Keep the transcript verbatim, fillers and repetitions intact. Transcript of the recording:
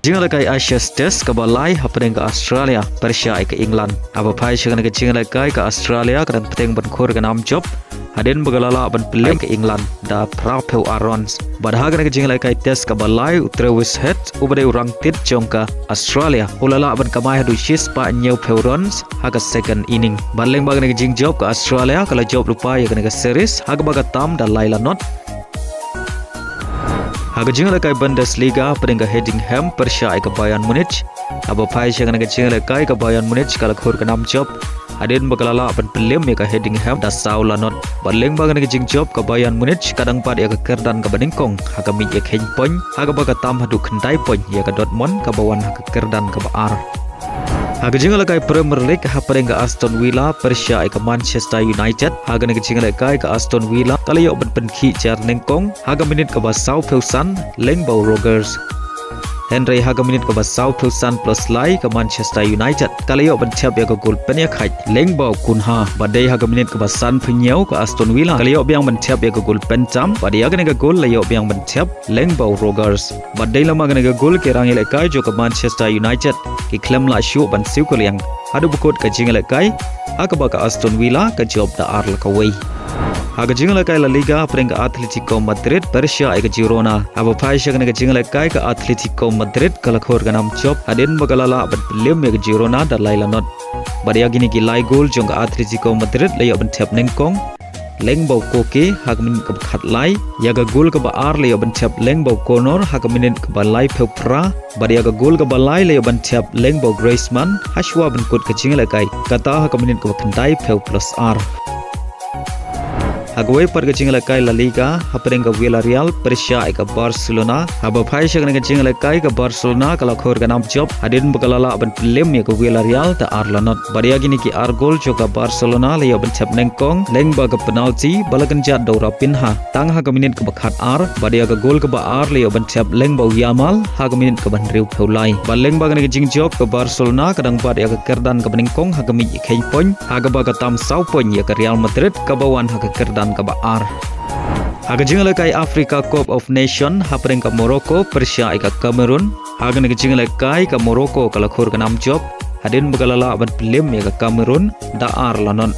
Jingïalehkai Ashes Test kaba lai hapdeng ka Australia pyrshah ïa ka England. Haba phai sha kane ka jingïalehkai ka Australia ka dang bteng ban khur ka nam jop hadien ba ka la lah ban pynlip ïa ka England da phra phew ar runs. Bad ha kane ka jingïalehkai Test kaba lai u Travis Head uba dei u rangtit jong ka Australia u la lah ban kamai haduh shi spah hynñiew phew runs ha ka second inning. Bad lyngba kane ka jingjop ka Australia ka la jop lypa ïa kane ka series ha kaba ka tam da lai la not. Ha ka jingïalehkai Bundesliga hapdeng ka Heidenheim pyrshah ïa ka Bayern Munich. Haba phai sha kane ka jingïalehkai ka Bayern Munich ka la khur ka nam jop hadien ba ka la lah ban pynlip ïa ka Heidenheim da saw la not. Bad lyngba kane ka jingjop ka Bayern Munich ka dang bat ïa ka kyrdan kaba nyngkong ha ka miej ïakheiñ point ha kaba ka tam haduh khyndai point ïa ka Dortmund kaba wan ha ka kyrdan kaba ar. Ha ka jingïalehkai Premier League hapdeng ka Aston Villa pyrshah ïa ka Manchester United. Ha kane ka jingïalehkai ka Aston Villa ka la ïoh ban pynkhih jar nyngkong ha ka minit kaba saw phew san lyngba u Rogers. Hynrei ha ka minit kaba saw phew san plus lai ka Manchester United ka la ïoh ban thep ïa ka gol pynïakhaid lyngba u Cunha. Bad dei ha ka minit kaba san phew hynñiew ka Aston Villa ka la ïoh biang ban thep ïa ka gol pynjam bad ïa kane ka gol la ïoh biang ban thep lyngba u Rogers. Bad dei lama kane ka gol ki rangïalehkai jong ka Manchester United ki khlem lah shuh ban siew kylliang haduh ba kut ka jingïalehkai ha kaba ka Aston Villa ka jop da ar la kawei. Ha ka jingïalehkai La Liga hapdeng ka Atletico Madrid pyrshah ïa ka Girona. Haba phai sha kane ka jingïalehkai ka Atletico Madrid ka la khur ka nam jop hadien ba ka la lah ban pynlip ïa ka Girona da lai la not. Bad ïa kine ki lai gol jong ka Atletico Madrid la ïoh ban thep nyngkong lyngba u Koke ha ka minit kaba khatlai. Ïa ka gol kaba ar la ïoh ban thep lyngba u Connor ha ka minit kaba laiphew phra. Bad ïa ka gol kaba lai la ïoh ban thep lyngba u Griezmann ha shuwa ban kut ka jingïalehkai kata ha ka minit kaba khyndaiphew plus ar. Ha kawei pat ka jingïalehkai La Liga hapdeng ka Villarreal pyrshah ïa ka Barcelona. Haba phai sha kane ka jingïalehkai ka Barcelona ka la khur ka nam jop hadien ba ka la lah ban pynlip ïa ka Villarreal da ar la not. Bad ïa kine ki ar gol jong ka Barcelona la ïoh ban thep nyngkong lyngba ka penalty ba la kynjat da u Raphinha. Tang ha ka minit kaba khatar bad ïa ka gol kaba ar la ïoh ban thep lyngba u Yamal ha ka minit kaba hynriewphew lai. Bad lyngba kane ka jingjop ka Barcelona ka dang bat ïa ka kyrdan kaba nyngkong ha ka miej ïakheiñ point ha kaba ka tam saw point ïa ka Real Madrid kaba wan ha ka kyrdan kaba ar. Ha ka jingïalehkai Africa Cup of Nation hapdeng ka Morocco pyrshah ïa ka Cameroon. Ha kane ka jingïalehkai ka Morocco ka la khur ka nam jop hadien ba ka la lah ban pynlip ïa ka Cameroon da ar la not.